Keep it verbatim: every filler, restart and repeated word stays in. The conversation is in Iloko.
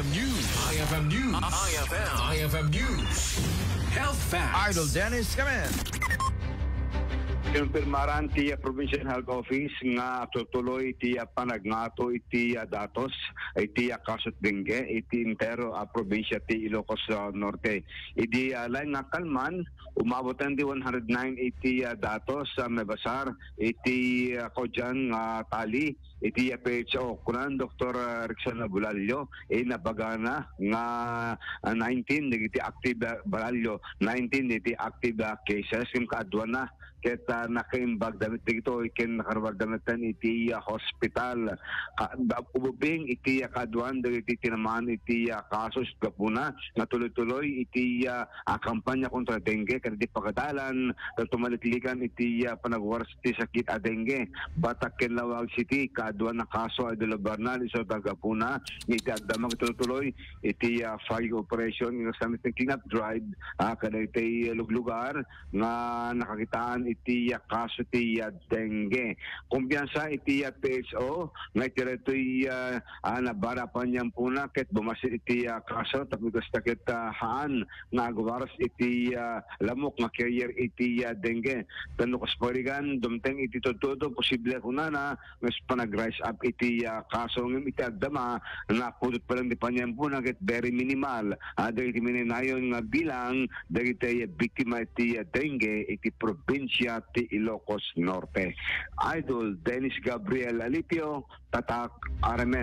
News. I F M News. I F M. I F M News. Health Facts. Idol Dennis, come in. Kinumpirmaran ti Provincial Health Office nga tutuloy ti, ah, panagngato iti, ah, datos iti, ah, kaso dengue iti entero a probinsya ti Ilocos, ah, Norte. Idi, ah, laeng nga kalman, umabot ti one hundred nine iti, ah, datos a mabasar iti, ah, kaudian nga tali iti, ah, P H O. Kunan Doktor, ah, Rexona Bulalio, eh, nabagana nga, ah, nineteen dagiti active, ah, Bulalio, nineteen dagiti active, ah, cases, ken kaaduana ket, ah, nakaimbag damit dagitoy ken nakaruar damit iti, ah, hospital. Ka-, da-, ubing iti, ah, kaaduan dagiti tinamaan iti, ah, kaso iti gapuna nga tuloy-tuloy iti, ah, ah, kampanya kontra dengue ken iti pagadalan ket tumaliklikan iti, ah, panagwaras ti sakit a dengue. Batak ken Laoag City, kaaduan a kaso, Idol Bernal, isu ta gapuna iti agdama ket tuloy iti, ah, fog operation nga sa cleanup drive, ah, kadagiti luglugar nga nakakitaan iti, ah, kaso ti, ah, dengue. Kumpiyansa iti, ah, P H O nga iti daytoy, ah, ah, nabara a paniampona ket bumasit iti, ah, kaso tapno kasta ket, ah, haan nga agwaras iti, ah, lamok nga carrier iti, ah, dengue. Ken no kasparegan, dumteng iti tudtudo, posible kunana nga panagraise up iti, ah, kaso ngem iti agdama, napudot pa lang ti paniampona ket very minimal, ah, dagiti mininayon nga bilang dagiti biktima iti, ah, dengue iti probinsya ti Ilocos Norte. Idol Dennis Gabriel Alipio, Tatak R M N.